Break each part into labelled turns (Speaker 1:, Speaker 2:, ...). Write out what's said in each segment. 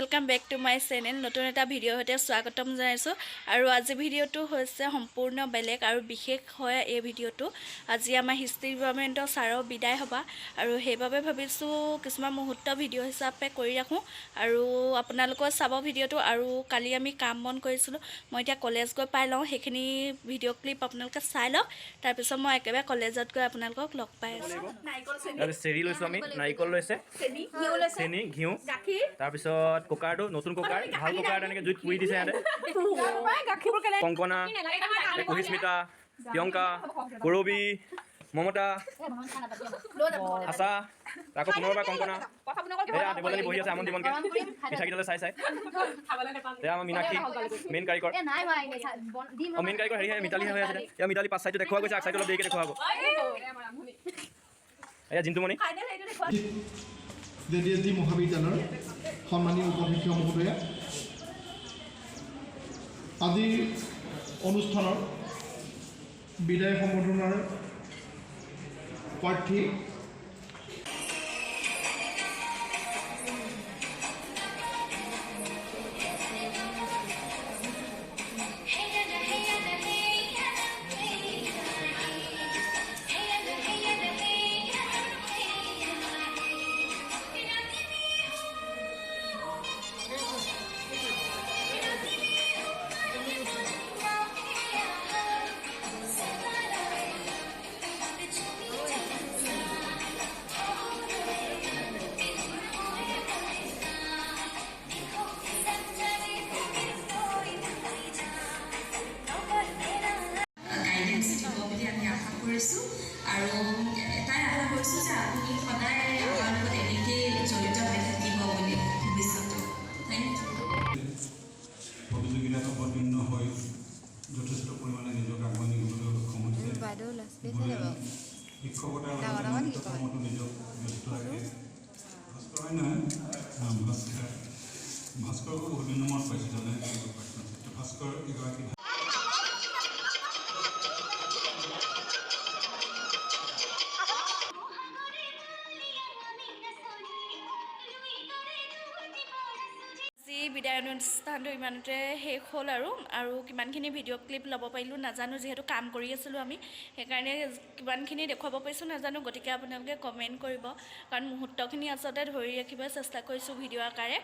Speaker 1: Welcome back to my channel. নতুন এটা ভিডিঅ'ৰ সৈতে স্বাগতম জনাইছোঁ। আৰু আজি ভিডিঅ'টো হৈছে সম্পূৰ্ণ বেলেগ আৰু বিশেষ হয়। এই ভিডিঅ'টো আজি আমাৰ হিষ্ট্ৰী ডিপাৰ্টমেণ্টৰ ছাৰৰ বিদায় সভা আৰু সেইবাবে ভাবিছোঁ কিছুমান মুহূৰ্ত ভিডিঅ' হিচাপে কৰি ৰাখোঁ আৰু আপোনালোকেও চাব ভিডিঅ'টো। আৰু কালি আমি কাম বন কৰিছিলোঁ। মই এতিয়া কলেজ গৈ পাই লওঁ, সেইখিনি ভিডিঅ' ক্লিপ আপোনালোকে চাই লওক। তাৰপিছত মই একেবাৰে কলেজত গৈ আপোনালোকক লগ পাই আছোঁ।
Speaker 2: তাৰপিছত চেৰি লৈছোঁ আমি, নাৰিকল লৈছে, চেনি, ঘিউ, তাৰপিছত কুকাৰটো, নতুন কুকাৰ, ভাল কুকাৰ, তেনেকৈ জুইত পুৰি দিছে সিহঁতে। কংকনা, কুহিস্মিতা, প্ৰিয়ংকা, কৰবী, মমতা, আশা, আকৌ পুনৰবাৰ কংকনা। এয়া দেৱযানী বহি আছে আমন জীৱনকে পিঠাকেইটালৈ চাই চাই। এয়া আমাৰ মীনাক্ষী, মেইন কাৰিকৰ। অঁ, মেইন কাৰিকৰ হেৰিহে, মিতালীহে হৈ আছে। এয়া মিতালী পাছ চাইডটো দেখুওৱা গৈছে, আগ চাইডটো অলপ দেৰিকৈ দেখুওৱা হ'ব। এয়া Jintumoni.
Speaker 3: J D S D মহাবিদ্যালয়ৰ সন্মানীয় উপাধ্যক্ষ মহোদয়া, আজিৰ অনুষ্ঠানৰ বিদায় সম্বৰ্ধনাৰ প্ৰাৰ্থী
Speaker 4: গাইডেঞ্চ দিব বুলি আমি আশা কৰিছোঁ। আৰু এটাই আশা কৰিছোঁ যে আপুনি সদায় আমাৰ লগত এনেকেই জড়িত হৈ থাকিব বুলি ভৱিষ্যতেও। Thank U.
Speaker 5: প্ৰতিযোগিতাত অৱতীৰ্ণ হৈ যথেষ্ট পৰিমাণে নিজক আগুৱাই নিবলৈ সক্ষম হৈছে।
Speaker 6: বাইদেউ ল'ৰা ছোৱালী আছে বাৰু।
Speaker 5: শিক্ষকতাৰ
Speaker 6: ডাঙৰ
Speaker 5: লগতে
Speaker 6: ডাঙৰ নেকি?
Speaker 5: নাট্য কৰ্মতো নিজক ব্যস্ত ৰাখে। ভাস্কৰ হয় নহয়? অঁ, ভাস্কৰ। ভাস্কৰকো বহুত দিনৰ মূৰত পাইছোঁ, জানে, প্ৰাক্তন ছাত্ৰ ভাস্কৰ এগৰাকী।
Speaker 1: আজি বিদায় অনুষ্ঠানটো ইমানতে শেষ হ'ল। আৰু কিমানখিনি ভিডিঅ' ক্লিপ ল'ব পাৰিলোঁ নাজানো, যিহেতু কাম কৰি আছিলোঁ আমি, সেইকাৰণে কিমানখিনি দেখুৱাব পাৰিছোঁ নাজানো। গতিকে আপোনালোকে কমেণ্ট কৰিব, কাৰণ মুহূৰ্তখিনি আচলতে ধৰি ৰাখিব চেষ্টা কৰিছোঁ ভিডিঅ' আকাৰে।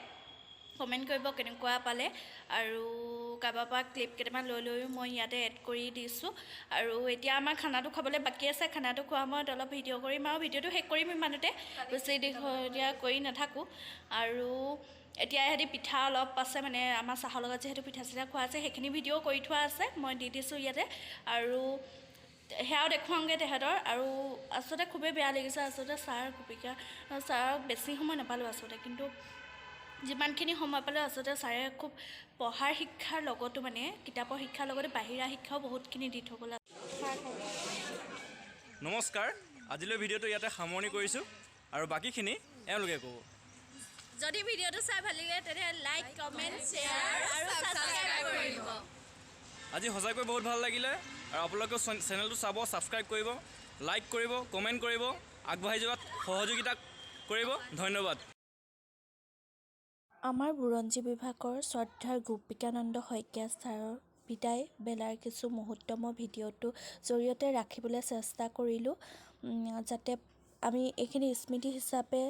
Speaker 1: কমেণ্ট কৰিব কেনেকুৱা পালে। আৰু কাৰোবাৰ পৰা ক্লিপ কেইটামান লৈ লৈও মই ইয়াতে এড কৰি দিছোঁ। আৰু এতিয়া আমাৰ খানাটো খাবলৈ বাকী আছে। খানাটো খোৱা সময়ত অলপ ভিডিঅ' কৰিম আৰু ভিডিঅ'টো শেষ কৰিম ইমানতে, বেছি দীঘলীয়া কৰি নাথাকোঁ। আৰু এতিয়া ইহঁতি পিঠা অলপ আছে, মানে আমাৰ চাহৰ লগত যিহেতু পিঠা চিঠা খোৱা আছে, সেইখিনি ভিডিঅ' কৰি থোৱা আছে, মই দি দিছোঁ ইয়াতে। আৰু সেয়াও দেখুৱাওঁগৈ তেহেঁতৰ। আৰু আচলতে খুবেই বেয়া লাগিছে আচলতে ছাৰ, গোপিকা ছাৰক বেছি সময় নাপালোঁ আচলতে, কিন্তু যিমানখিনি সময় পালোঁ, আচলতে ছাৰে খুব পঢ়াৰ শিক্ষাৰ লগতো, মানে কিতাপৰ শিক্ষাৰ লগতে বাহিৰা শিক্ষাও বহুতখিনি দি থৈ গ'ল।
Speaker 2: নমস্কাৰ, আজিলৈ ভিডিঅ'টো ইয়াতে সামৰণি কৰিছোঁ আৰু বাকীখিনি এওঁলোকে ক'ব।
Speaker 1: যদি ভিডিঅ'টো চাই ভাল লাগিলে, তেতিয়া লাইক, কমেণ্ট, শ্বেয়াৰ আৰু ছাবস্ক্ৰাইব কৰি দিব।
Speaker 2: আজি সঁচাকৈ বহুত ভাল লাগিলে আৰু আপোনালোকেও চেনেলটো চাব, ছাবস্ক্ৰাইব কৰিব, লাইক কৰিব, কমেণ্ট কৰিব, আগবাঢ়ি যোৱাত সহযোগিতা কৰিব। ধন্যবাদ।
Speaker 1: আমাৰ বুৰঞ্জী বিভাগৰ শ্ৰদ্ধাৰ গোপিকানন্দ শইকীয়া ছাৰৰ বিদায় বেলাৰ কিছু মুহূৰ্ত মই ভিডিঅ'টোৰ জৰিয়তে ৰাখিবলৈ চেষ্টা কৰিলোঁ, যাতে আমি এইখিনি স্মৃতি হিচাপে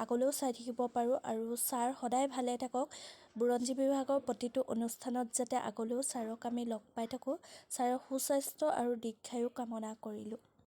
Speaker 1: আগলৈও চাই থাকিব পাৰোঁ। আৰু ছাৰ সদায় ভালে থাকক। বুৰঞ্জী বিভাগৰ প্ৰতিটো অনুষ্ঠানত যাতে আগলৈও ছাৰক আমি লগ পাই থাকোঁ। ছাৰৰ সুস্বাস্থ্য আৰু দীৰ্ঘায়ু কামনা কৰিলোঁ।